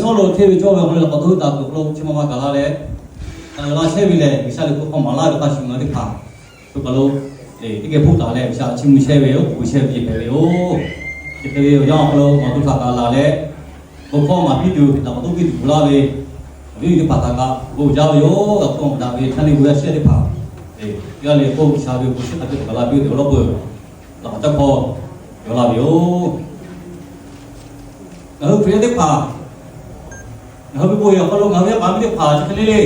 Sawˉ lo hteˇ ve cawˇ ve awˬ hk'aw lo laꞈ k'awꞈ to heuˆ taˍ kuiˬ awˬ hk'aw lo chi ma ma gaˬ la leh, laꞈ shehˇ ve lehˬ, G'uiˬsha liꞈ hpu hk'aw maˍ laˇ ve hk'a shuˍ ngaˬ hui teˇ hpaˍ hk'aw lo teˇ geh hpoˆ taˍ leh G'uiˬsha chiˇ mvuh chehˇ ve, oˉ k'oˍ chehˇ ve hpehꞈ ve yoˬ. Chi hk'e ve awˬ yanˇ awˬ hk'aw lo ngaˬ hui htaꞈ kaꞈ laˬ leh, bon hkawˇ maˍ piˇ tuˬ, laꞈ k'awꞈ toˆ piˇ tuˬ bvuhꞈ laˇ ve, awˬ viˉ awˬ nyi teˇ hpaˍ htaꞈ kaꞈ bon jaˇ ve yoˬ. G'a hpu maˍ daꞈ ve chaˇ neˇ g'uˇ yaˇ shehˆ teˇ hpaˍ, teˇ g'aˇ le k'oˆ G'uiˬsha ve bon shiˍ hk'a cawˬ kaꞈ la piˇ ve awˬ lawn peuˬ, laꞈ k'awꞈ caˇ hkawˇ yaw la ve yoˬ. Ngaˬ hui Hkriꞈ yaˇ teˇ hpaˍ, ngaˬ hui ve bon yehˬ awˬ hk'aw lo ngaˬ hui yaˇ paˍ miˇ teˇ hpaˍ chi hk'e le le,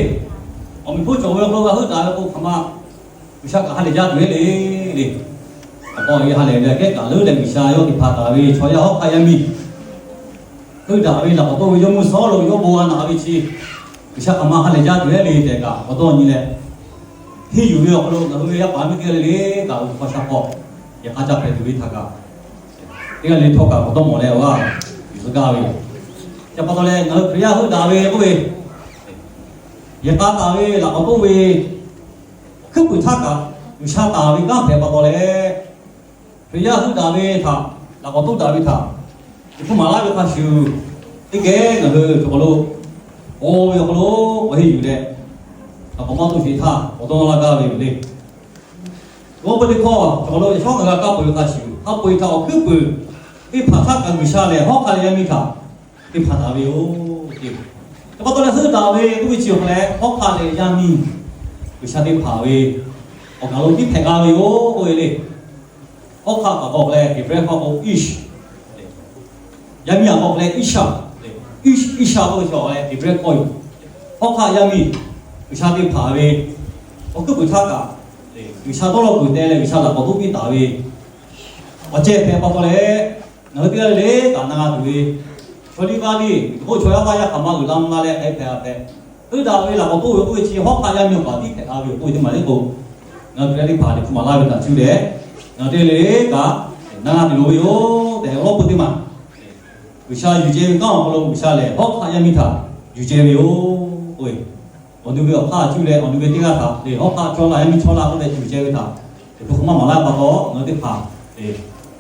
awˬ meꞈ hpoˆ cawˬ ve awˬ hk'aw lo g'a heuˆ daꞈ ve k'o, hk'aˬ ma G'uiˬsha kaꞈ ha lehˬ jaˇ tuˬ ve le le. Awˬ pa awˬ e ha lehˬ ve kehˉ kaꞈ leuˉ leh G'uiˬsha yawˇ teꞈ hpaˍ taˍ ve chaw yaˇ hawˉ hk'aˆ yaˇ miˇ heuˆ daꞈ ve laꞈ k'awꞈ toˆ ve yawˇ mvuhˇ suhˉ lo yawˇ bon g'a naꞈ ve chi, G'uiˬsha hk'aˬ ma ha lehˬ jaˇ tuˬ ve le tehꞈ kaꞈ awˬ dawˇ nyi leh, henˇ yuˬ ve awˬ hk'aw lo ngaˬ hui ve yaˇ paˍ miˇ teˇ g'aˇ le le kaꞈ awˬ hk'aw sha hk'aw yehˬ k'a ca hpehꞈ tuˬ ve htaꞈ kaꞈ teˇ g'aˇ le htawˇ kaꞈ awˬ dawˇ mawˬ leh awˬ g'aˇ yuˬ tcuh gaˇ ve yoˬ. Chi pa taw leh ngaˬ hui Hkriꞈ yaˇ heuˆ daꞈ ve k'oˆ ve, yehˬ k'a taˍ ve laꞈ k'awꞈ toˆ ve hkuiˉ puiˍ htaˇ kaꞈ G'uiˬsha taˍ ve kanˉ hpehꞈ pa taw leh, Hkriꞈ yaˇ heuˆ daꞈ ve htaꞈ, laꞈ k'awꞈ toˆ daꞈ ve htaꞈ, Liꞈ hpu maˍ laˇ ve hk'a shuˍ, teˇ geh ngaˬ hui chaw hk'aw lo, oˇ ve awˬ hk'aw lo k'awꞈ henˇ yuˬ leh, laꞈ k'awꞈ maˇ toˆ sheˍ htaˇ awˬ dawˇ nawˇ laˇ gaˇ ve yoˬ le. G'awˇ pui teˇ hkawˇ chaw hk'aw lo yaꞈ shawˉ ngaˬ hui g'a kaˇ peuˬ ve hk'a shuˍ, ha peu-eˬ htaꞈ awˬ hkuiˉ puiˍ teˇ hpaˍ htaˇ kaꞈ G'uiˬsha lehˬ hawˉ hk'aˆ leh yaˇ miˇ htaꞈ teˇ hpaˍ taˍ ve yoˬ. Chi pa taw leh heuˆ daꞈ ve k'oˆ ve chi awˬ hk'aw leh hawˉ hk'aˆ leh yaˇ miˇ G'uiˬsha teˇ hpaˍ ve awˬ kaˬ lo tiˉ hpehꞈ la ve yoˬ k'oˆ ve le. Hawˉ hk'aˆ kaꞈ k'awꞈ k'oˆ leh Heˍbrehˇ hkawˇ k'o iˉsh, yaˇ miˇ aꞈ k'awꞈ k'oˆ leh iˉsha, iˉsha k'oˆ ve chi awˬ leh Heˍbrehˇ hkawˇ yoˬ. Hawˉ hk'aˆ yaˇ miˇ G'uiˬsha teˇ hpaˍ ve awˬ hkuiˉ puiˍ htaˇ kaꞈ G'uiˬsha tawˇ lawˇ kuiˬ te leh G'uiˬsha laꞈ k'awꞈ toˆ piˇ taˍ ve awˬ cehˇ hpehꞈ pa taw leh, ngaˬ hui teˇ g'aˇ le le kaꞈ na g'a tuˬ ve, chaw liˇ vaˇ liˇ k'oˆ chaw yaˇ vaˇ yaˇ hk'aˬ ma uiˍ la mvuh la leh hk'aˬ hk'e hpehꞈ a hpehꞈ, heuˆ daꞈ ve laꞈ k'awꞈ toˆ ve k'oˆ ve chi hawˉ hk'aˆ yaˇ miˇ awˬ kaꞈ tiˉ hpehꞈ la ve yoˬ k'oˆ ve teˇ maˬ le k'o, ngaˬ hui Hkriꞈ yaˇ teˇ hpaˍ Liꞈ hpu maˍ laˇ ve htaꞈ cuˇ leh, ngaˬ hui teˇ g'aˇ le le kaꞈ na g'a tuˬ loˍ ve yoˬ tehꞈ awˬ lawn peuˬ teˇ maˬ G'uiˬsha yuˬ ceh ve kanˉ awˬ hk'aw lo G'uiˬsha lehˬ hawˉ hk'aˆ yaˇ miˇ htaꞈ yuˬ ceh ve yoˬ k'oˆ ve, awˬ nu ve awˬ hk'aˇ cuˇ leh awˬ nu ve teˇ g'aˇ htaꞈ lehˬ hawˉ hk'aˆ chaw laˇ yaˇ miˇ chaw laˇ k'oˆ leh yuˬ ceh ve htaꞈ, Liꞈ hpu hk'aw maˇ maˍ laˇ pa taw ngaˬ hui teˇ hpaˍ,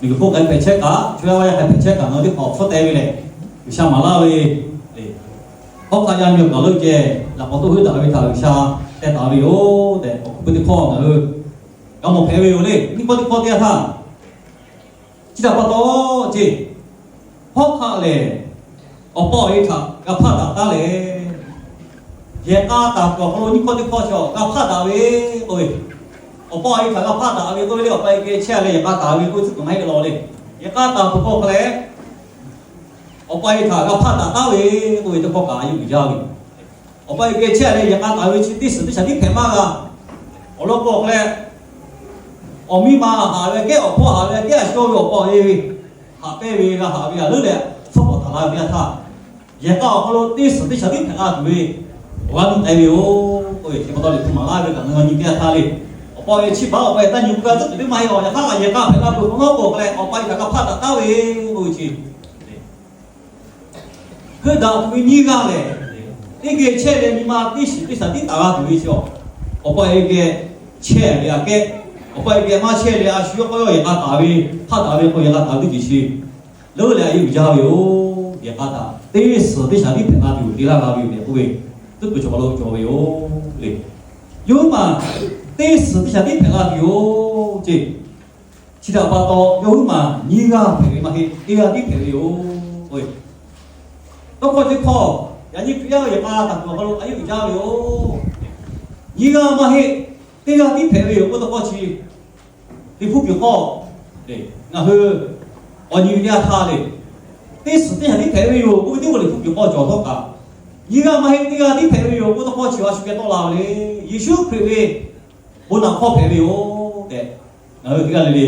miˬguiˬ hk'oˆ k'ai hpehꞈ chehˇ kaꞈ, chaw yaˇ vaˇ yaˇ k'ai hpehꞈ chehˇ kaꞈ ngaˬ hui teˇ hpaˍ awˬ hpfuhˇ teh ve lehˬ, G'uiˬsha maˍ laˇ ve hawˉ hk'aˆ yaˇ miˇ awˬ kaˬ lo ceh laꞈ k'awꞈ toˆ heuˆ daꞈ ve htaꞈ G'uiˬsha teh taˍ ve yoˬ tehꞈ awˬ hk'aw pui teˇ hkawˇ ngaˬ hui g'a mawˬ hpehꞈ ve yoˬ le. Nyiˇ hkawˇ teˇ hkawˇ teˇ yanˇ htaˇ, chi htaꞈ pa taw ceˇ, hawˉ hk'aˆ lehˬ awˬ pa awˬ e htaꞈ g'a hpaˆ daꞈ taˉ leh, yehˬ k'a taˍ kuiˬ awˬ hk'aw lo nyiˇ hkawˇ teˇ hkawˇ chi g'a hpaˆ daꞈ ve k'oˆ ve, awˬ pa awˬ e htaꞈ g'a hpaˆ daꞈ ve k'oˆ ve le, awˬ pa e geh chehˇ leh yehˬ k'a taˍ ve k'oˆ ve tcuhˉ kuiˬ maˇ heˆ law le. Yehˬ k'a taˍ kuiˬ hk'aw hk'a leh, awˬ pa e htaꞈ g'a hpaˆ daꞈ taˉ ve k'oˆ ve teˇ hkawˇ kaꞈ a yeˇ uiˍ jaˇ ve, awˬ pa e geh chehˇ leh yehˬ k'a taˍ ve chi teˇ suhˍ teˇ shaˍ tiˉ hpehꞈ maˇ g'a. Awˬ lawn k'o hk'a leh, awˬ miˇ ma haꞈ ve kehˉ awˬ hpawˇ haꞈ ve kehˉ a shu ve awˬ pa awˬ e haꞈ pehnˇ ve g'a haꞈ ve a leuˉ leh, hpfuhˇ k'awꞈ taˍ la ve teˇ yanˇ htaˇ, yehˬ k'a awˬ hk'aw lo teˇ suhˍ teˇ shaˍ tiˉ hpehꞈ la tuˬ ve awˬ g'aˇ nuˇ k'ai ve yoˬ k'oˆ ve, chi pa taw Liꞈ hpu maˍ laˇ ve kaꞈ ngaˬ hui nyi teˇ yanˇ htaˇ le. Awˬ pa awˬ e chi baˬ awˬ pa e taˇ nyi gu g'a tcuhˉ kuiˬ teˇ maˇ heˆ, awˬ yaꞈ hk'aˇ kaꞈ yehˬ k'a hpehꞈ la peuˬ hk'awꞈ nawˉ k'o hk'a leh awˬ pa e htaꞈ g'a hpaˆ daꞈ taˉ ve k'oˆ ve chi Heuˆ daꞈ tuˬ ve nyiˇ g'aˇ lehˬ, teˇ geh chehˇ leh nyi ma teˇ shiˍ teˇ shaˍ tiˉ taˍ g'a tuˬ ve chi, awˬ pa e geh chehˇ ve aꞈ kehˉ, awˬ pa e geh maˇ chehˇ leh a shu yawˇ k'aw yawˇ yehˬ k'a taˍ ve, hpaˆ daꞈ ve k'o yehˬ k'a taˍ ve teˇ ceuˬ chi leuˉ leh a yeˇ uiˍ jaˇ ve yoˬ. Yehˬ k'a taˍ teˇ suhˍ teˇ shaˍ tiˉ hpehꞈ la tuˬ te laˇ g'a ve yoˬ tehꞈ k'oˆ ve, teˇ peuˬ chaw hk'aw lo cawˬ ve yoˬ le. Yawˇ huiˉ maˬ teˇ suhˍ teˇ shaˍ tiˉ hpehꞈ la tuˬ yoˬ ceˇ. Chi htaꞈ pa taw yawˇ huiˉ maˬ nyiˇ g'aˇ hpehꞈ ve maˇ heˆ, teˇ g'aˇ tiˉ hpehꞈ ve yoˬ. Tawˇ hkawˇ teˇ hkawˇ, yaꞈ nyi Hkriꞈ yaˇ yehˬ k'a taˍ kuiˬ awˬ hk'aw lo a yeˇ uiˍ jaˇ ve yoˬ. Nyiˇ g'aˇ maˇ heˆ, teˇ g'aˇ tiˉ hpehꞈ ve yoˬ k'oˆ tawˇ hkawˇ chi, Liꞈ hpu piˍ hk'aw ngaˬ hui awˬ nyi ve teˇ g'aˇ htaˇ le, teˇ suhˍ teˇ shaˍ tiˉ hpehꞈ ve yoˬ k'oˆ ve teˇ g'aˇ Liꞈ hpu piˍ hk'aw cawˬ htawˇ kaꞈ, nyiˇ g'aˇ maˇ heˆ, teˇ g'aˇ tiˉ hpehꞈ ve yoˬ k'oˆ tawˇ hkawˇ chi a shu geh tawˆ la ve le. Yeˍsuˆ Hkriꞈ ve bon naꞈ hkawˇ hpehꞈ ve yoˬ tehꞈ, ngaˬ hui teˇ g'aˇ le le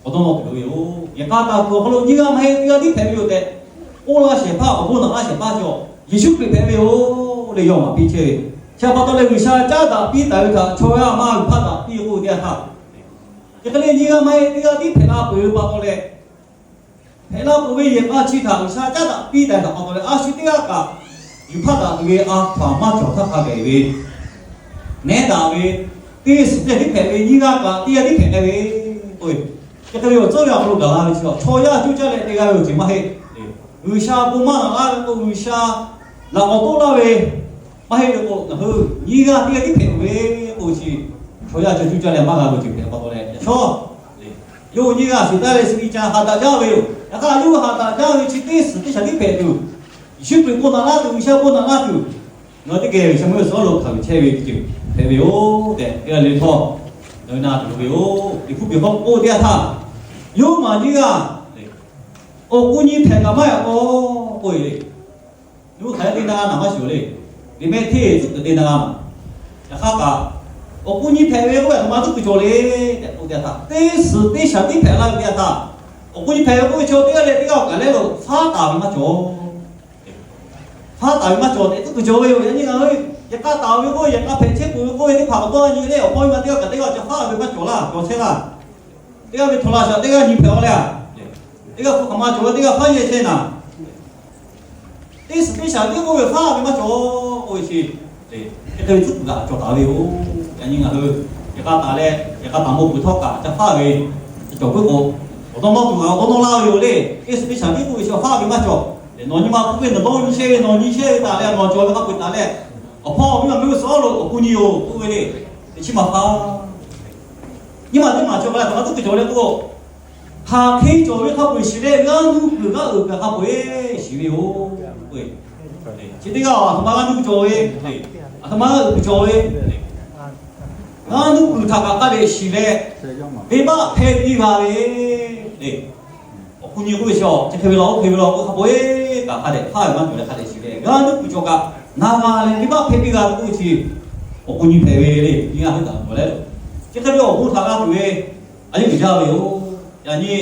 awˬ dawˇ nawˇ tuˬ loˍ ve yoˬ. Yehˬ k'a taˍ kuiˬ awˬ hk'aw lo nyiˇ g'aˇ maˇ heˆ, teˇ g'aˇ tiˉ hpehꞈ ve yoˬ tehꞈ k'oˆ laˇ shehˍ hpaˇ, awˬ bon naꞈ laˇ shehˍ hpaˇ cawˬ Yeˍsuˆ Hkriꞈ hpehꞈ ve yoˬ le. Yawˇ maˍ piˇ chehˇ ve chi pa taw leh G'uiˬsha caˉ daꞈ piˇ taˍ ve htaꞈ chaw g'aˇ maˇ g'uiˬ hpaˇ daꞈ piˇ k'oˆ ve teˇ yanˇ htaˇ, chi hk'e le nyiˇ g'aˇ maˇ heˆ, teˇ g'aˇ tiˉ hpehꞈ la peuˬ ve pa taw leh, hpehꞈ la peuˬ ve yehˬ k'a chi htaꞈ G'uiˬsha caˉ daꞈ piˇ taˍ ve htaꞈ pa taw leh a shu teˇ g'aˇ kaꞈ yuˬ hpaˇ daꞈ tuˬ ve a hkaw anˬ maˇ cawˬ htaˇ hk'a gaˬ ve nehˉ daꞈ ve teˇ suhˍ teˇ tiˉ hpehꞈ ve nyiˇ g'aˇ kaꞈ teˇ g'aˇ tiˉ hpehꞈ k'ai ve k'o, chi hk'e ve awˬ tcuhˉ ve awˬ hk'aw lo gaˬ la ve chi, chaw yaˇ cuˇ caˇ leh te g'a ve awˬ ceuˬ maˇ heˆ. G'uiˬsha bon maˇ naꞈ laˇ ve k'o, G'uiˬsha Laꞈ k'awꞈ toˆ laˇ ve maˇ heˆ ve k'o, ngaˬ hui nyiˇ g'aˇ teˇ g'aˇ tiˉ hpehꞈ ve k'o chi, chaw yaˇ chaw cuˇ caˇ leh maˇ g'a ve ceuˬ hpehꞈ pa taw leh, yaꞈ shawˉ yawˇ hui nyiˇ g'aˇ shiˍ taˍ leh, Yeˍsuˆ Hkriꞈ ca haꞈ daꞈ jaˇ ve yoˬ. Yaꞈ hk'aˇ yawˇ hui haꞈ daꞈ jaˇ ve chi teˇ suhˍ teˇ shaˍ tiˉ hpehꞈ tuˬ, Yeˍsuˆ Hkriꞈ k'oˆ naꞈ laˇ tuˬ, G'uiˬsha k'oˆ naꞈ laˇ tuˬ, ngaˬ hui teˇ geh G'uiˬsha meuˇ suhˍ lo hkanˍ ve chehˇ ve teˇ ceuˬ hpehꞈ ve yoˬ tehꞈ, teˇ g'aˇ le htawˇ ngaˬ hui na tuˬ ve yoˬ. Liꞈ hpu piˍ hk'aw k'oˆ teˇ yanˇ htaˇ, yawˇ maˬ nyiˇ g'aˇ awˬ k'uˇ nyi hpehꞈ kaꞈ maˇ yaꞈ k'aw k'oˆ ve le. Nuˇ hk'aˬ yaˇ teˇ na g'a naˍ maˇ shiˍ le. Liꞈ mehˆ hteˇ tcuhˉ kuiˬ te na g'a naˍ. Yaꞈ hk'aˇ kaꞈ, awˬ k'uˇ nyi hpehꞈ ve k'oˆ ve aˬ htoꞈ ma tcuhˉ kuiˬ cawˬ le tehꞈ k'oˆ teˇ yanˇ htaˇ, teˇ suhˍ teˇ shaˍ tiˉ hpehꞈ laˇ ve teˇ yanˇ htaˇ, awˬ k'uˇ nyi hpehꞈ ve k'oˆ ve chaw teˇ g'aˇ leh teˇ g'aˇ kaꞈ leh lo faˉ taˍ ve maˇ cawˬ. Faˉ taˍ ve maˇ cawˬ tehꞈ tcuhˉ kuiˬ cawˬ ve yoˬ. Yaꞈ nyi ngaˬ hui yehˬ k'a taˍ ve k'oˆ ve, yehˬ k'a hpehꞈ chehˇ kuiˬ ve k'oˆ ve teˇ hpaˍ awˬ tawˇ nyi le, awˬ hpawˇ ve ma teˇ g'aˇ kaꞈ teˇ g'aˇ ca faˉ ve maˇ cawˬ laˇ, cawˬ chehˇ laˇ. Teˇ g'aˇ ve htawnˍ laˇ shaꞈ teˇ g'aˇ nyi hpehꞈ a leh, teˇ g'aˇ hpu hk'aˬ ma cawˬ ve teˇ g'aˇ faˉ yehˇ chehˇ naˍ. Teˇ suhˍ teˇ shaˍ tiˉ k'oˆ ve faˉ ve maˇ cawˬ k'oˆ ve chi, chi hk'e ve tcuhˉ kuiˬ kaꞈ cawˬ taˍ ve yoˬ. Yaꞈ nyi ngaˬ hui yehˬ k'a taˍ leh, yehˬ k'a taˍ mawˇ kuiˬ htawˇ kaꞈ ca faˉ ve, ca cawˬ puiˉ k'o, awˬ dawˇ nawˇ tuˬ kaꞈ awˬ dawˇ nawˇ laˇ ve yoˬ le. Teˇ suhˍ teˇ shaˍ tiˉ k'oˆ ve chi faˉ ve maˇ cawˬ. Nawˬ nyi ma hpu ve nawˬ dawˇ nyi chehˇ ve, nawˬ nyi chehˇ ve taˍ leh, nawˬ cawˬ ve hk'a peu-eˬ taˍ leh, awˬ hpawˇ awˬ miˇ ma meuˇ suhˍ lo awˬ k'uˇ nyi yoˬ k'oˆ ve le. Teˇ chi maˬ hpaˇ nyi ma teˇ maˬ cawˬ ve aˬ htoꞈ ma tcuhˉ kuiˬ cawˬ le k'o, hk'aˬ hk'e cawˬ ve hk'a peu-eˬ shiˍ leh, g'aˇ nuˇ kuiˬ g'aˇ uiˍ kuiˬ hk'a peu-eˬ shiˍ ve yoˬ. Chi teˇ g'aˇ aˬ htoꞈ ma g'aˇ nuˇ kuiˬ cawˬ ve, aˬ htoꞈ ma g'aˇ uiˍ kuiˬ cawˬ ve, g'aˇ nuˇ kuiˬ htaꞈ kaꞈ hk'a dehꞈ shiˍ leh, venˇbaˆ hpehˇ piˇ g'a ve le. Awˬ k'uˇ nyi k'oˆ ve chi, chi hk'e ve law, oˇ hk'e ve law k'oˆ hk'a peu-eˬ kaꞈ hk'a dehꞈ hpaˇ ve maˇ cawˬ leh hk'a dehꞈ shiˍ leh, g'aˇ nuˇ kuiˬ cawˬ kaꞈ na g'a leh venˇbaˆ hpehˇ piˇ g'a ve k'oˆ ve chi, awˬ k'uˇ nyi hpehꞈ ve le. Nyi g'aˇ hui kaꞈ cawˬ leh, chi hk'e ve awˬ bon htaꞈ g'a tuˬ ve a yeˉ uiˍ jaˇ ve yoˬ. Yaꞈ nyi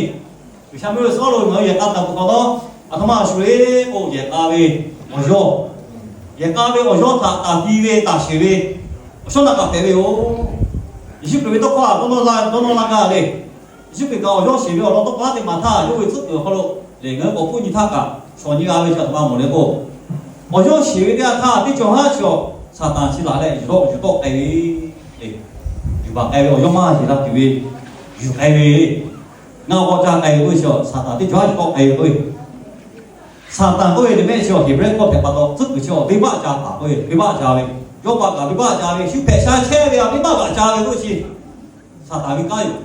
G'uiˬsha meuˇ ve suhˍ lo ngaˬ hui yehˬ k'a taˍ peuˬ hk'awꞈ nawˉ, aˬ htoꞈ ma a shuˍ le k'o, yehˬ k'a ve awˬ yawˇ, yehˬ k'a ve awˬ yawˇ htaꞈ taˍ ti ve taˍ sheˍ ve awˬ shawˉ naꞈ kaꞈ hpehꞈ ve yoˬ. Yeˍsuˆ Hkriꞈ ve tawˇ hkawˇ a dawˇ nawˇ la, dawˇ nawˇ la gaˇ le. Yeˍsuˆ Hkriꞈ kaꞈ awˬ yawˇ sheˍ ve awˬ lawn tawˇ hkawˇ teˇ maˬ htaˇ yawˇ ve tcuhˉ kuiˬ awˬ hk'aw lo lehˬ, ngaˬ hui k'awꞈ hpuˇ nyi htaˇ kaꞈ shaw nyi g'a ve chi a htoꞈ ma mawˬ le k'o, awˬ yawˇ sheˍ ve teˇ yanˇ htaˇ teˇ cawˬ haˉ chi awˬ Saˍtanˍ chi laˬ leh yuˬ tawˆ yuˬ tawˆ k'ai ve, yuˬ baˬ k'ai ve awˬ yawˇ maˇ yeˬ la tuˬ ve yuˬ k'ai ve, ngaˬ k'awꞈ ca k'ai ve k'oˆ ve chi Saˍtanˍ teˇ cawˬ haˉ yuˬ tawˆ k'ai ve k'oˆ ve, Saˍtanˍ k'oˆ ve liꞈ mehˆ chi Heˍbrehˇ hkawˇ hpehꞈ pa taw tcuhˉ kuiˬ chi venˇbaˆ ca taˍ k'oˆ ve, venˇbaˆ ca ve, yawˇ paˍ kaꞈ venˇbaˆ ca ve, shu hpehꞈ sha chehˇ ve a venˇbaˆ kaꞈ ca ve k'oˆ ve chi Saˍtanˍ ve kanˉ yoˬ.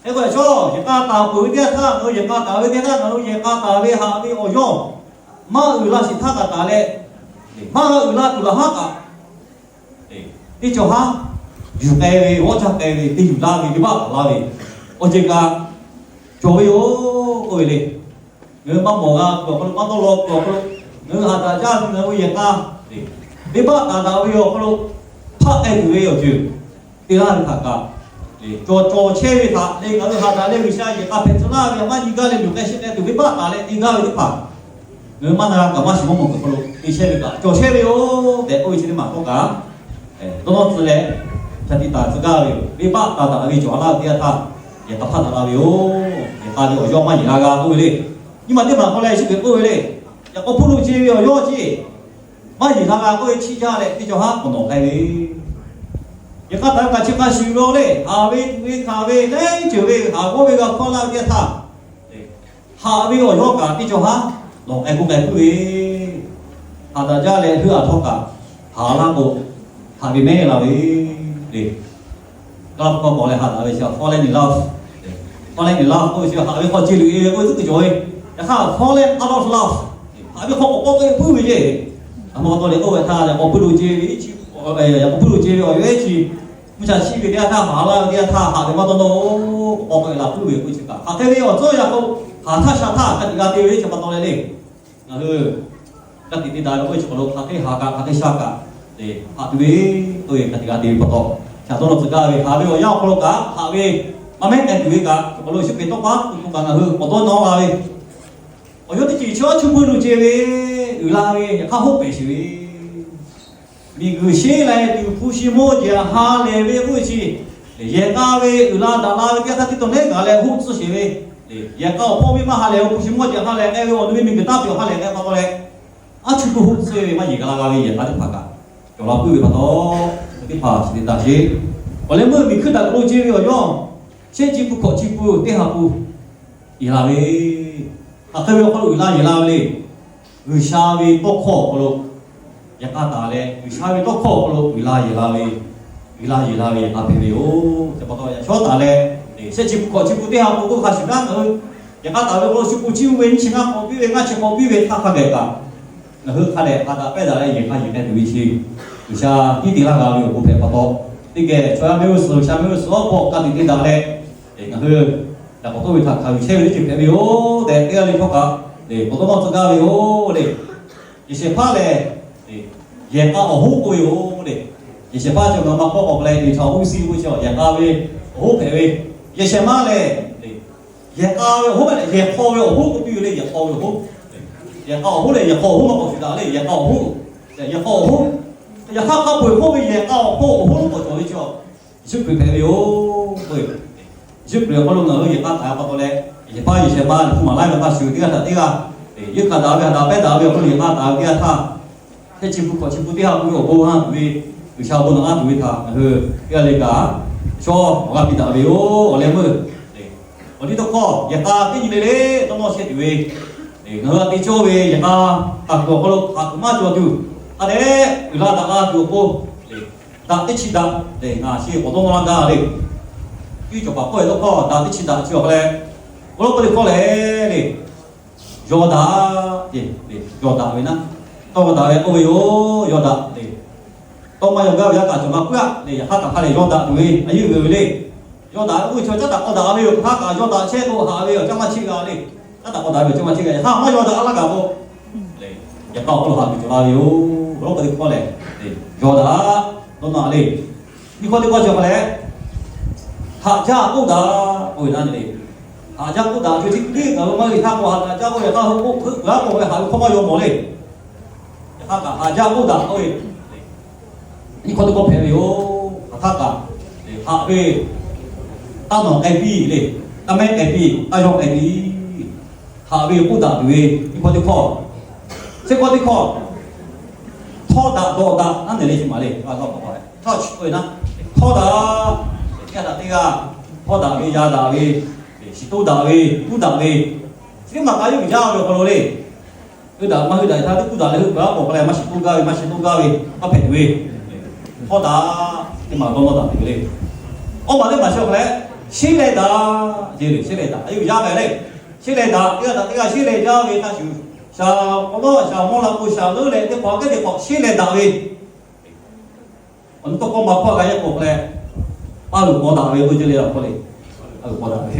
Hk'e k'o, yaꞈ shawˉ yehˬ k'a taˍ peuˬ ve teˇ yanˇ htaˇ, ngaˬ hui yehˬ k'a taˍ ve teˇ yanˇ htaˇ, ngaˬ hui yehˬ k'a taˍ ve haꞈ ve awˬ yawˇ maˇ uiˍ la sheˍ htaˇ kaꞈ taˍ leh, maˇ g'a uiˍ la tuˬ laˬ haˉ kaꞈ, teˇ cawˬ haˉ yuˬ k'ai ve, g'awˇ caˇ k'ai ve, te yuˬ laˇ ve, venˇbaˆ taˍ laˇ ve awˬ ceuˬ kaꞈ cawˬ ve yoˬ k'oˆ ve le. Ngaˬ hui maˇ mawˬ g'a kuiˬ awˬ hk'aw lo, maˇ dawˇ law kuiˬ awˬ hk'aw lo, ngaˬ hui haꞈ daꞈ jaˇ ve, ngaˬ hui yehˬ k'a venˇbaˆ taˍ daꞈ ve awˬ hk'aw lo hpaˆ k'ai tuˬ ve awˬ ceuˬ te laˇ ve htaꞈ kaꞈ, cawˬ cawˬ chehˇ ve htaꞈ leh ngaˬ hui haꞈ daꞈ leh G'uiˬsha yehˬ k'a hpehꞈ tcuh laˇ ve maˇ nyi gaˇ leh luˬ k'ai sheˆ k'ai tuˬ venˇbaˆ taˍ leh te gaˇ ve teˇ hpaˍ, ngaˬ hui maˇ na g'a kaꞈ maˇ shiˍ maˇ mawˬ kuiˬ awˬ hk'aw lo te chehˇ ve kaꞈ cawˬ chehˇ ve yoˬ tehꞈ k'oˆ ve chi teˇ maˬ htawˇ kaꞈ dawˇ nawˇ tcuh leh, ca tiꞈ taˍ tcuh gaˇ ve yoˬ. Venˇbaˆ taˍ daꞈ ve cawˬ a laˇ ve teˇ yanˇ htaˇ, yehˬ k'a hpaˆ daꞈ la ve yoˬ. Yehˬ k'a ve awˬ yawˇ maˇ yeˬ la g'a k'oˆ ve le. Nyi ma teˇ maˬ hk'aw leh Yeˍsuˆ Hkriꞈ k'oˆ ve le. Yaꞈ k'aw hpuˇ lo ce ve awˬ yawˇ ce maˇ yeˬ la g'a k'oˆ ve, chiˇ jaˇ leh teˇ cawˬ haˉ k'awꞈ nawꞈ k'ai ve. Yehˬ k'a taˍ ve kaꞈ chi hk'a shuˍ ve le, haꞈ ve tuꞈ ve hkanˍ ve laiˉ ceuˬ ve haꞈ g'awˇ ve g'a hkawˇ laˇ ve teˇ yanˇ htaˇ, haꞈ ve awˬ yawˇ kaꞈ teˇ cawˬ haˉ nawꞈ k'ai k'oˆ k'ai puiˉ ve, haꞈ daꞈ jaˇ leh heuˆ a htawˇ kaꞈ haꞈ laˇ k'o, haꞈ ve mehˉ la ve le. G'a hk'aw k'awꞈ leh haꞈ daꞈ ve chi fall in love, fall in love k'oˆ ve chi haꞈ ve hk'aw ce luꞈ e ve k'oˆ ve tcuhˉ kuiˬ cawˬ ve. Yaꞈ hk'aˇ fall in love, haꞈ ve hk'aw k'awꞈ k'awꞈ k'oˆ puiˉ ve le. Aˬ htoꞈ ma pa taw leh k'oˆ ve htaˇ, yaꞈ k'aw hpuˇ lo ce ve, yaꞈ k'aw hpuˇ lo ce ve awˬ yawˇ ehˉ chi mvuhˇ cha chiˇ ve teˇ yanˇ htaˇ haꞈ laˇ ve teˇ yanˇ htaˇ haꞈ ve maˇ dawˇ nawˇ-oˬ, k'awꞈ k'awꞈ k'oˆ laˬ puiˉ ve k'oˆ ve chi kaꞈ, hk'aˬ hk'e ve awˬ tcuhˉ yaꞈ k'o, haꞈ htaˇ sha htaˇ ka tiꞈ g'a te ve chi pa taw leh le. Ngaˬ hui ka tiꞈ te daꞈ ve k'oˆ ve chi k'awꞈ lo hk'aˬ hk'e haꞈ kaꞈ hk'aˬ hk'e sha kaꞈ, haꞈ tuˬ ve k'oˆ ve ka tiꞈ g'a te ve pa taw, shaˍ dawˇ nawˇ tcuh gaˇ ve haꞈ ve awˬ yanˇ awˬ hk'aw lo kaꞈ haꞈ ve maˇ mehˉ k'ai tuˬ ve kaꞈ, k'awꞈ lo Yeˍsuˆ Hkriꞈ tawˇ pa tuˬ k'o kaꞈ ngaˬ hui k'awꞈ dawˇ nawˇ g'a ve awˬ yawˇ teˇ ceuˬ chi aˉ chuˇ puiˉ lo ce ve, uiˍ la ve, yaꞈ hk'aˇ hoˆ pehˍ sheˍ ve, miˬguiˬ sheˉ lai tuˬ hpu shi mawˇ jeˬ ha lehˬ ve k'oˆ ve chi, yehˬ k'a ve uiˍ la daꞈ la ve teˇ yanˇ htaˇ teˇ taw neˉ gaˬ leh hoˆ tcuhˇ sheˍ ve, yehˬ k'a awˬ hpawˇ miˇ maˇ ha lehˬ, hpu shi mawˇ jeˬ ha lehˬ k'ai ve awˬ nu ve miˬguiˬ taˇ pehˬ awˬ ha lehˬ k'ai pa taw leh, aˉ chuˇ puiˉ hoˆ tcuhˇ ve maˇ yeˬ gaˬ la g'a ve yehˬ k'a teˇ hpaˍ kaꞈ cawˬ la puiˉ ve pa taw, teˇ hpaˍ chi te taˍ sheˍ. Awˬ leh meuˇ miˬ hkuiˇ taꞈ k'o lo ce ve awˬ yawˇ shehˆ chi pun hkawꞈ chi pun teˇ ha pun yeˬ la ve, hk'aˬ hk'e ve awˬ hk'aw lo uiˍ la yeˬ la ve le. G'uiˬsha ve tawˇ hkawˇ awˬ hk'aw lo Yehˬ k'a taˍ leh G'uiˬsha ve tawˇ hkawˇ awˬ hk'aw lo uiˍ la yehˬ la ve, uiˍ la yehˬ la ve yehˬ k'a hpehꞈ ve yoˬ. Chi pa taw yaꞈ shawˉ taˍ leh, shehˆ chi hpu hkawꞈ chi hpu teˇ ha k'o k'oˆ hk'a shuˍ kaꞈ ngaˬ hui yehˬ k'a taˍ ve k'o shu k'o chi ve nyiˇ chi ngaˇ k'awꞈ piˇ ve, ngaˇ chi k'awꞈ piˇ ve htaˇ hk'a gehˬ kaꞈ, ngaˬ hui hk'a dehꞈ k'a daꞈ pehˇ daꞈ leh yehˬ k'a yehˬ k'a tuˬ ve chi G'uiˬsha tiˉ te laˇ g'a ve awˬ bon hpehꞈ pa taw, teˇ geh chaw yaˇ mehˆ g'uˇ suhˍ, G'uiˬsha mehˆ g'uˇ suhˍ awˬ hk'aw k'a tiꞈ te daꞈ leh, ngaˬ hui yaꞈ k'awꞈ tawˇ ve htaꞈ hkanˍ yuˬ chehˇ ve teˇ ceuˬ hpehꞈ ve yoˬ tehꞈ teˇ g'aˇ le htawˇ kaꞈ, k'awꞈ dawˇ nawˇ tcuh gaˇ ve yoˬ le. Yehˬ shehˍ hpaˇ lehˬ, yehˬ k'a awˬ hoˉ k'oˆ ve yoˬ le. Yehˬ shehˍ hpaˇ chi ngaˬ hui ma hk'awˇ k'awꞈ leh, yehˬ chaw g'uˇ suhˍ k'oˆ chi yehˬ k'a ve awˬ hoˉ hpehꞈ ve. Yehˬ shehˍ ma lehˬ, yehˬ k'a ve awˬ hoˉ hpehꞈ leh yehˬ hk'aw ve awˬ hoˉ k'oˆ piˇ ve le. Yehˬ k'a ve awˬ hoˉ, yehˬ k'a awˬ hoˉ lehˬ yehˬ hk'aw awˬ hoˉ maˇ k'awꞈ shuˍ daꞈ le. Yehˬ k'a awˬ hoˉ, yehˬ hk'aw awˬ hoˉ, yaꞈ hk'aˇ hk'a peu-eˬ hk'oˆ ve yehˬ k'a awˬ hk'aw awˬ hoˉ lo k'awꞈ cawˬ ve chi Yeˍsuˆ Hkriꞈ hpehꞈ ve yoˬ. Yeˍsuˆ Hkriꞈ awˬ hk'aw lo ngaˬ hui yehˬ k'a taˍ ve pa taw leh, yehˬ shehˍ hpaˇ yehˬ shehˍ ma hpu maˍ laˇ ve hk'a shuˍ teˇ g'aˇ htaꞈ teˇ g'aˇ, yehˬ k'a daꞈ ve htaꞈ daꞈ pehˇ daꞈ ve awˬ hk'aw lo yehˬ k'a taˍ ve teˇ g'aˇ htaˇ, shehˆ chi hpu hkawꞈ chi hpu teˇ ha k'oˆ ve awˬ bon g'a tuˬ ve, G'uiˬsha awˬ bon naꞈ g'a tuˬ ve htaꞈ ngaˬ hui teˇ g'aˇ le kaꞈ shawˉ awˬ g'a piˇ daꞈ ve yoˬ. Awˬ leh meuˇ awˬ liˇ tawˇ hkawˇ yehˬ k'a teˇ nyi le le dawˇ nawˇ chehˇ tuˬ ve, ngaˬ hui a te cawˇ ve yehˬ k'a taˍ kuiˬ awˬ hk'aw lo hk'aˬ kuiˬ maˇ cawˬ tuˬ, hk'a dehꞈ uiˍ la daꞈ la tuˬ awˬ pon, daꞈ teˇ chi daꞈ lehˬ ngaˬ chi k'awꞈ dawˇ nawˇ laˇ gaˇ le. Cuˇ yiˍ cawˬ paˍ k'oˆ ve tawˇ hkawˇ daꞈ teˇ chi daꞈ chi awˬ hk'a leh, awˬ lawn k'oˆ teˇ hkawˇ lehˬ le, yawˇ daꞈ, yawˇ daꞈ ve naˉ, tawˇ daꞈ ve k'oˆ ve yoˬ. Yawˇ daꞈ le. Tawˇ maˇ yaw gaˇ ve yaˇ kaꞈ cawˬ ma puiˉ aˆ le. Yaꞈ hk'aˇ kaꞈ hk'a lehˬ yawˇ daꞈ tuˬ ve a yeˇ uiˍ ve le. Yawˇ daꞈ ve k'oˆ ve chi caˉ daꞈ k'aw daꞈ ve yoˬ. Hk'aˬ htaˇ kaꞈ yawˇ daꞈ chehˇ k'o haꞈ ve awˬ caˇ maˇ cheˇ g'a le. Caˉ daꞈ k'aw daꞈ ve awˬ caˇ maˇ cheˇ g'a. Yaꞈ hk'aˇ maˇ yaw daꞈ laˇ gaˬ k'o, yehˬ k'a awˬ hk'aw lo haꞈ tuˬ cawˬ la ve yoˬ. Awˬ lawn k'oˆ teˇ hkawˇ lehˬ, yawˇ daꞈ dawˇ nawˇ le. Nyiˇ hkawˇ teˇ hkawˇ chi awˬ hk'a leh, haꞈ jaˇ k'oˆ daꞈ k'oˆ ve naˉ le. Haꞈ jaˇ k'oˆ daꞈ ve chi teˇ hkui ngaˬ hui maˇ g'a htaˇ k'o haꞈ jaˇ k'oˆ ve htaˇ, hk'oˆ hk'oˆ g'a k'oˆ ve haꞈ ve hkawˇ maˇ yaw mawˬ le. Yaꞈ hk'aˇ kaꞈ haꞈ jaˇ k'oˆ daꞈ k'oˆ ve, nyiˇ hkawˇ teˇ hkawˇ hpehꞈ ve yoˬ. Hk'aˬ htaˇ kaꞈ haꞈ ve, taˇ nawˬ k'ai piˇ le, taˇ mehˉ k'ai piˇ, taˇ yawˇ k'ai piˇ, haꞈ ve k'oˆ daꞈ tuˬ ve nyiˇ hkawˇ teˇ hkawˇ. Shehˆ hkawˇ teˇ hkawˇ, htawˇ daꞈ dawˬ daꞈ naˉ nehˬ le chi maˍ le. Touch k'oˆ ve naˉ, htawˇ daꞈ, teˇ g'aˇ daꞈ teˇ g'aˇ, htawˇ daꞈ ve, ya daꞈ ve, shiˍ toˇ daꞈ ve, kuˇ daꞈ ve, chi teˇ maˬ k'a yawˇ uiˍ jaˇ ve awˬ hk'aw lo le. Hui daꞈ maˇ hui daꞈ htaˇ teˇ kuˇ daꞈ leh hui k'aˬ k'awꞈ k'ai leh maˇ shiˍ toˇ gaˇ ve, maˇ shiˍ toˇ gaˇ ve, maˇ hpehꞈ tuˬ ve, htawˇ daꞈ, teˇ maˬ dawˇ nawˇ daꞈ tuˬ ve le. Awˇ maˬ teˇ maˬ chi awˬ hk'a leh, sheˉ leh daꞈ, sheˉ leh daꞈ, a yawˇ uiˍ jaˇ ve le. Sheˉ leh daꞈ, teˇ g'aˇ daꞈ teˇ g'aˇ sheˉ leh jaˇ ve hk'a shuˍ, shaˍ k'awꞈ nawˉ shaˍ mawˇ la k'o shaˍ leuˉ leh teˇ hk'awꞈ kehˉ teˇ hk'awꞈ sheˉ leh daꞈ ve, awˬ nu tawˇ hkawˇ maˇ hkawˇ g'a yehˇ k'o hk'a leh, paˇ g'uiˬ k'aw daꞈ ve k'oˆ ce le, a hkawˇ le. Paˇ g'uiˬ k'aw daꞈ ve,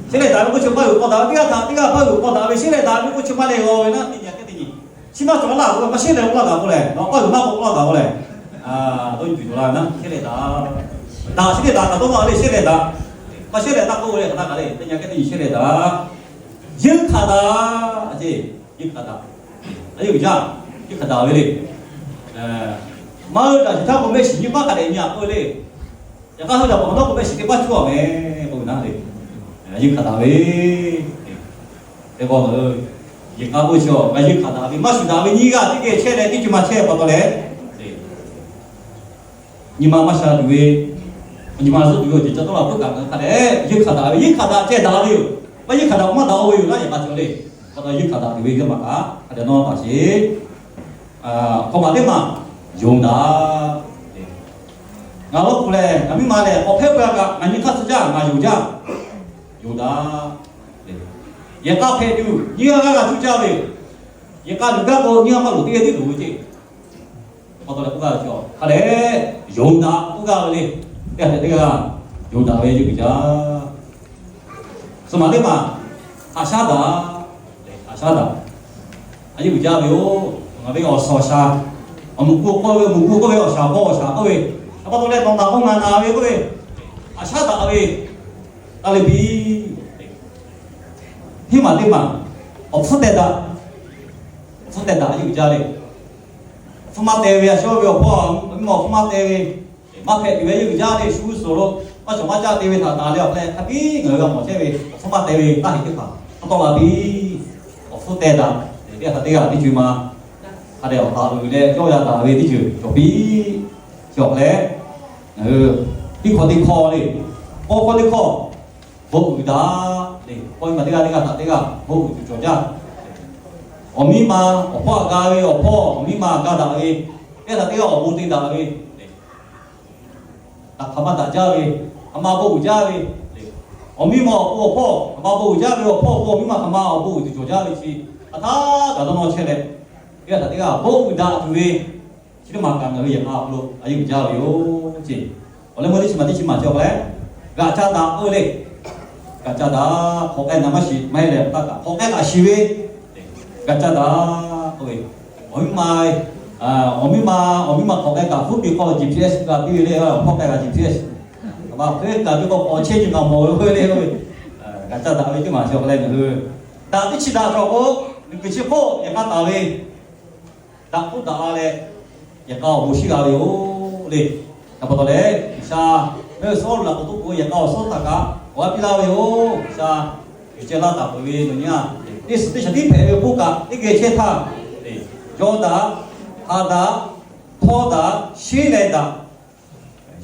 sheˉ leh daꞈ ve k'oˆ chi paˇ g'uiˬ k'aw daꞈ ve, teˇ g'aˇ htaꞈ teˇ g'aˇ paˇ g'uiˬ k'aw daꞈ ve, sheˉ leh daꞈ ve k'oˆ chi maˇ leh g'aw ve naˉ, teˇ nyi kehˉ teˇ nyi, chi maˇ cawˬ laˇ k'o maˇ sheˉ leh g'aw laˇ gaˬ k'oˆ leh, paˇ g'uiˬ maˇ k'aw laˇ gaˬ k'oˆ leh, dawˇ nyi tuˬ cawˬ la ve naˉ, sheˉ leh daꞈ. Daꞈ sheˉ leh daꞈ kaꞈ dawˇ nawˇ le, sheˉ leh daꞈ. Maˇ sheˉ leh taˇ k'oˆ ve le, hk'aˬ htaˇ kaꞈ le, teˇ nyi kehˉ teˇ nyi sheˉ leh daꞈ. Yeunˇ hk'aˬ daꞈ ce, yeunˇ hk'aˬ daꞈ. A yeunˇ uiˍ jaˇ, yeunˇ hk'aˬ daꞈ ve le. Maˇ hui daꞈ shiˍ htaˇ k'o mehˆ shiˍ nyi maˇ hk'a dehꞈ nyi a k'oˆ ve le. Yaꞈ hk'aˇ hui daꞈ k'awꞈ nawˉ k'o mehˆ shiˍ teˇ paˉ cawˇ a meh k'oˆ ve naˉ le. Yeunˇ hk'aˬ daꞈ ve, teˇ k'aw, yeunˇ k'a k'oˆ chi a, yeunˇ hk'aˬ daꞈ ve maˇ shuˍ daꞈ ve nyiˇ g'aˇ teˇ geh chehˇ leh teˇ ceuˬ maˇ chehˇ pa taw leh, nyi ma maˇ sha tuˬ ve, nyi ma zuhˆ tuˬ ve awˬ ceuˬ ca tawˇ la puiˉ kaꞈ ngaˬ hui hk'a dehꞈ yeunˇ hk'aˬ daꞈ ve, yeunˇ hk'aˬ daꞈ ceh daꞈ ve yoˬ. Maˇ yeunˇ hk'aˬ daꞈ maˇ daꞈ-o ve yoˬ laˇ yaꞈ k'a cawˬ le. Pa taw yeunˇ hk'aˬ daꞈ tuˬ ve teˇ maˬ kaꞈ hk'a dehꞈ nawˇ taˍ sheˍ. Hk'aw maˬ teˇ maˬ yonˍ daꞈ. Ngaˬ lawˇ kuˬ lehˬ, ngaˬ miˇ ma lehˬ, awˬ hpehˇ k'oˆ a kaꞈ ngaˬ nyi hk'aˇ suh jaˇ, ngaˬ yonˍ jaˇ. Yonˍ daꞈ. Yehˬ k'a hpehꞈ tuˬ nyiˇ g'aˇ g'aˇ g'a cuˇ caˇ ve yoˬ. Yehˬ k'a luˬ gaˇ k'o nyiˇ g'aˇ maˇ loˍ teˇ g'aˇ tiˉ loˍ ve ceˇ. Pa taw leh k'oˆ gaˇ ve chi hk'a dehꞈ yonˍ daꞈ k'oˆ gaˇ ve le. Teˇ g'aˇ hpehꞈ teˇ g'aˇ yonˍ daꞈ ve yeˇ uiˍ jaˇ. Suh maˬ teˇ maˬ haꞈ shaˉ daꞈ. Haꞈ shaˉ daꞈ. A yeˇ uiˍ jaˇ ve yoˬ. Ngaˬ ve awˬ suhˍ awˬ shaˍ, awˬ muꞈ ku k'oˆ ve, muꞈ ku k'oˆ ve, awˬ shaˍ k'oˆ, awˬ shaˍ k'oˆ ve, a pa taw leh nawˬ naˬ k'o ngaˬ naˬ ve k'oˆ ve, haꞈ shaˉ daꞈ ve, taˇ le piˇ. Hiˉ maˬ teˇ maˬ awˬ hpfuhˇ teh daꞈ. Awˬ hpfuhˇ teh daꞈ a yeˇ uiˍ jaˇ le. Awˬ hpfuhˇ maˇ teh ve a shawˉ ve awˬ hpawˇ, awˬ miˇ ma awˬ hpfuhˇ maˇ teh ve, maˇ hpehꞈ tuˬ ve yeˇ uiˍ jaˇ le. Shu g'uˇ suhˍ lo maˇ cawˬ maˇ caˇ te ve htaꞈ taˍ leh awˬ hk'e hk'a biˉ ngaˬ hui g'a mawˬ chehˇ ve awˬ hpfuhˇ maˇ teh ve taˇ heꞈ teˇ hpaˍ hk'a tawˆ la piˇ. Awˬ hpfuhˇ teh daꞈ. Teˇ hk'aˬ teˇ g'aˇ teˇ ceuˬ ma hk'a dehꞈ awˬ taˍ uiˍ leh yawˇ yaˇ daꞈ ve teˇ ceuˬ cawˬ piˇ. Chi awˬ hk'e leh, ngaˬ hui teˇ hkawˇ teˇ hkawˇ le, k'awˇ hkawˇ teˇ hkawˇ, bon uiˍ daꞈ le. K'awˇ miˇ ma teˇ g'aˇ teˇ g'aˇ htaꞈ teˇ g'aˇ bon uiˍ tuˬ cawˬ jaˇ. Awˬ miˇ ma awˬ hpawˇ htaꞈ ga ve, awˬ hpawˇ awˬ miˇ ma ga daꞈ ve, Teˇ htaꞈ teˇ g'aˇ awˬ bon te daꞈ ve, hk'aˬ ma daꞈ jaˇ ve, hk'aˬ ma bon uiˍ jaˇ ve, awˬ miˇ ma awˬ pon awˬ hpawˇ hk'aˬ ma bon uiˍ jaˇ ve, awˬ hpawˇ awˬ pon awˬ miˇ ma hk'aˬ ma awˬ bon uiˍ tuˬ cawˬ jaˇ ve chi, hk'aˬ htaˇ kaꞈ dawˇ nawˇ chehˇ leh, teˇ g'aˇ htaꞈ teˇ g'aˇ bon uiˍ daꞈ tuˬ ve chi teˇ maˬ kaꞈ ngaˬ hui yehˬ k'a awˬ h'aw lo a yeˇ uiˍ jaˇ ve yoˬ ceˇ. Awˬ leh meuˇ teˇ chi maˬ teˇ chi maˬ cawˬ leh, g'aꞈ ca daꞈ k'oˆ ve le. G'aꞈ ca daꞈ, hk'awꞈ k'ai naˍ maˇ shiˍ maˇ heˆ leh, hk'aˬ hk'awꞈ k'ai kaꞈ shiˍ ve, g'aꞈ ca daꞈ k'oˆ ve, awˬ miˇ ma, awˬ miˇ ma, awˬ miˇ ma hk'awꞈ k'ai kaꞈ hpu piˍ hk'aw G P S g'a piˇ ve le, hk'awꞈ k'ai kaꞈ G P S, hk'aˬ ma hk'awꞈ k'ai kaꞈ piˇ k'o k'awꞈ chehˇ nyi ngaˬ mawˬ ve k'oˆ ve le. G'aꞈ ca daꞈ ve teˇ maˬ cawˬ leh ngaˬ hui daꞈ teˇ chi daꞈ cawˬ k'o, miˬguiˬ chi hk'oˆ yehˬ k'a taˍ ve daꞈ k'oˆ daꞈ la leh, yehˬ k'a awˬ bon shiˉ g'a ve yoˬ le. Hk'e pa taw leh, G'uiˬsha mehˆ ve Sawˉluꞈ laꞈ k'oˍ toˆ k'o yehˬ k'a awˬ suhˉ htaꞈ kaꞈ awˬ g'aˇ piˇ laˇ ve yoˬ. G'uiˬsha yuˬ ceh laˇ taˍ peuˬ ve nawˬ nyi a, teˇ suhˍ teˇ shaˍ tiˉ hpehꞈ ve k'oˆ kaꞈ teˇ geh chehˇ htaˇ, jawˇ daꞈ, ha daꞈ, htawˇ daꞈ, sheˉ leh daꞈ,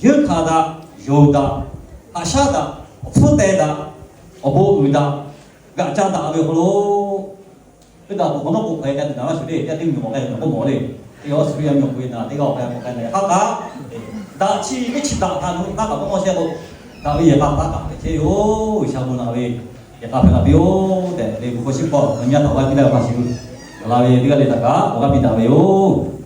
yeunˇ hkanˍ daꞈ, yonˍ daꞈ, haꞈ shaˉ daꞈ, awˬ hpfuhˇ teh daꞈ, awˬ bon uiˍ daꞈ, g'aꞈ ca daꞈ ve awˬ hk'aw lo, teˇ daꞈ k'o hk'awꞈ nawˉ k'o hk'aˬ hk'e k'ai tuˬ naˍ maˇ shuˍ le, teˇ g'aˇ teˇ mvuhˇ miˬ k'awꞈ k'ai tuˬ naˍ k'oˆ mawˬ le. Teˇ g'aˇ Australia mvuhˇ miˬ k'oꞈ e naˍ, teˇ g'aˇ awˬ k'ai k'awꞈ k'ai naˍ, hk'a kaꞈ daꞈ chi teˇ chi daꞈ htaꞈ ngaˬ hui hk'a kaꞈ k'awꞈ maˇ shehˆ k'o, daꞈ ve yehˬ k'a htaꞈ kaꞈ hpehꞈ chehˇ yoˬ. G'uiˬsha bon naˍ ve yehˬ k'a hpehꞈ la piˇ-oˆ tehꞈ le, mvuhˇ hk'aw shiˉ hk'aw ngaˬ nyi a htaꞈ g'a piˇ laˇ ve hk'a shuˍ, laˬ ve teˇ g'aˇ le htaꞈ kaꞈ awˬ g'aˇ piˇ daꞈ ve yoˬ.